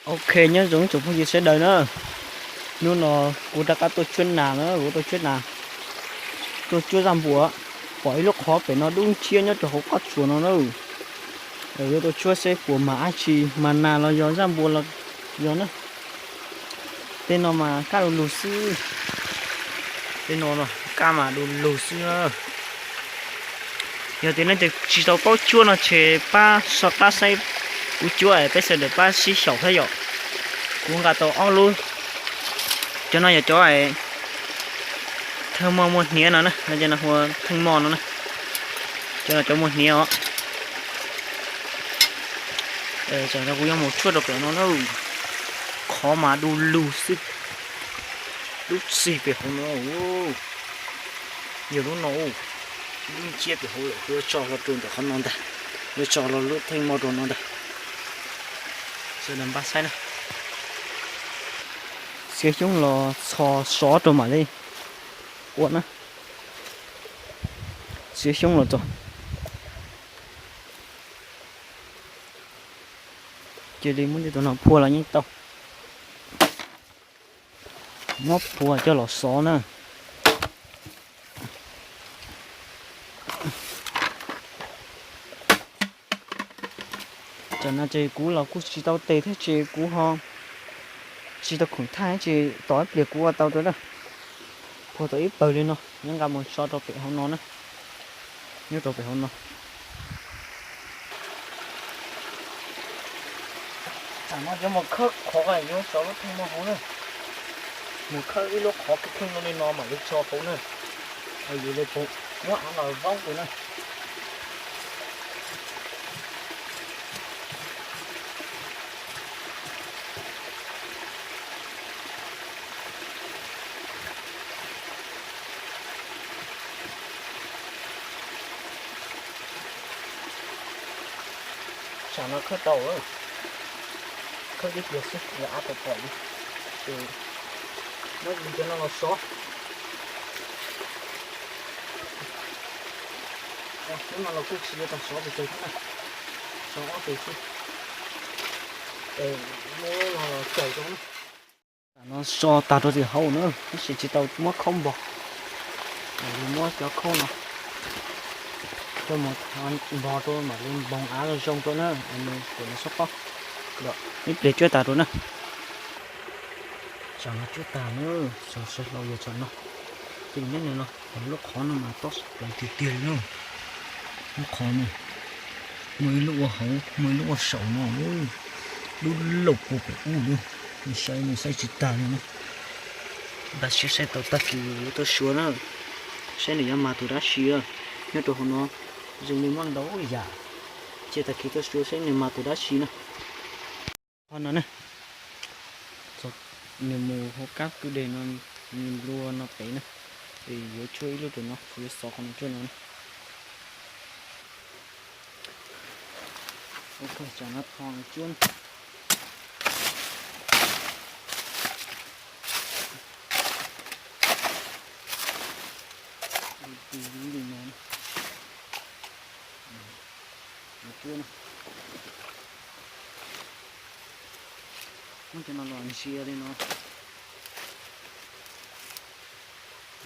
Ok, nyob zoo tsoom phooj ywg sawv daws na. Hnub no kuv rov qab tuaj cuab nas na, kuv tuaj cuab nas, tuaj cuab zaj npua. Pom ib lub qhov pem no dub nciab nyob rau hauv qab tsuas no na. Yuav tuaj cuab seb puas mas dab tsi, mas nas los yog zaj npua los yog na. Tej no mas kaj du lug xwb. Tej no kaj mas du lug xwb. Yog tias leej twg tsis tau paub cuab no ces pab soj qab saib kuv cuab, peb sawv daws pab sib xyaum thiab yom. Kuv nqa tau ob lub. Cov no yog cov theej moj muaj hniav no na, cov no hu theej moj no na. Cov no cov muaj hniav os. Tam no kuv yuav mus cuab rau pem no na. Qhov mas du lug xwb. Dub txig pem hauv no. Yog lub no, dub nciab pem hauv lawm, kuv yuav tso hlo rau ntawm qhov no ntag. Yuav tso hlo lub theej moj rau no ntag. Sawv daws npaj saib na. Txiav xyoob los txhos sov rau mam li ua na. Txiav xyoob los txog, cia li muab tej tus no phua los yeej tau. Muab phua coj los sov na. Tam no ces kuv los kuj tsis tau tes thiab ces kuv ho tsis tau khoom thaj ces tos ib pliag kuv ua tau rau na. Phua tau ib pawg li no, nyob nqa mus tso rau pem hauv no na. Nyob rau pem hauv no. Tam no yuav mus khawb qhov, yuav tso lub theej moj hauv na. Mus khawb ib lub qhov kheej kheej li no mam li tso hauv na. Yus li muab av los voob rau na. Tsam no khawb tau, khawb ib pliag xwb yog av tau pom li. Ces muab cov no los sov. Lub no los kuj tsis yuav tau sov pes tsawg thiab na, sov ob tes xwb. Es muab lub no los cawm rau na. Tam no so tag rau tim hauv na, tab sis tsis tau muab khaub npog. Muab cov khaub no coj mus npog rau mam li npoog av zoo rau na, nws kuam nws sab pob. Ib pliag cuab tag rau na. Tsam no cuab tag na, sawv hlau yog tsam no. Ces nyob ntawm no, lub qhov no mas tob pleev tiag tiag li na. Lub qhov no muaj ib lub ua hauv, muaj ib lub ua saum no, dub laug puag pem ub na. Saib no saib tsis tag li na. Npaj siab saib tau tag kis tuaj suav na, saib nws yuav mag tus dab tsi. Nyob rau hauv no zoo li muaj ntau yam, cia tag kis tuaj suav saib nws mag tus dab tsi na. Qhov no na, nws mus hauv kab kwj deg no, nws lua no pem na, es yuav cuab ib lub rau no, kuv yuav xov qhov no cuab no na. Ok, tsam no tho cuab na. Li no, cuab na. Muab cov no los ntsia li no,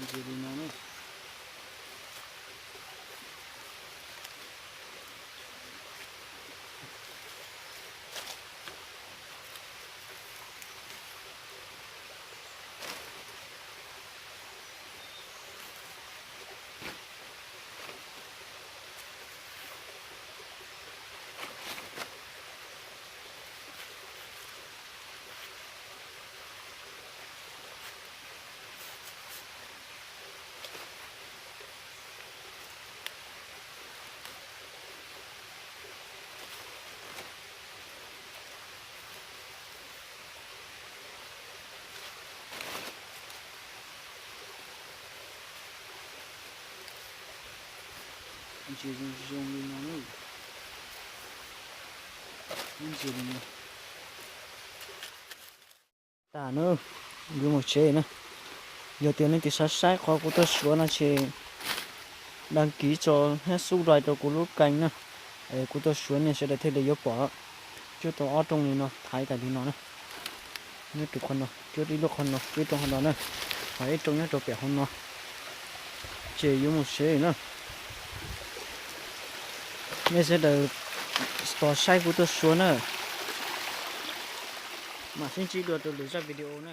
ntsia li no na. Ntsia zoo zoo li no na. Ntsia li no. Tag na, yuav mus tsev na. Yog tias leej twg xav saib qhov kuv tuaj suav no ces đăng ký tso thiab subscribe rau kuv lub kênh na. Kuv tuaj suav nej sawv daws thiaj li yuav pom. Cuab tau ob rooj li no, thaiv tas li no na. Nyob rau qhov no, cuab ib lub qhov no, cuab ib rooj qhov no na, ho ib rooj nyob rau pem hauv no. Ces yuav mus sev na. Nej sawv daws tos saib kuv tuaj suav na. Mam sib ntsib dua rau lwm zaj video na.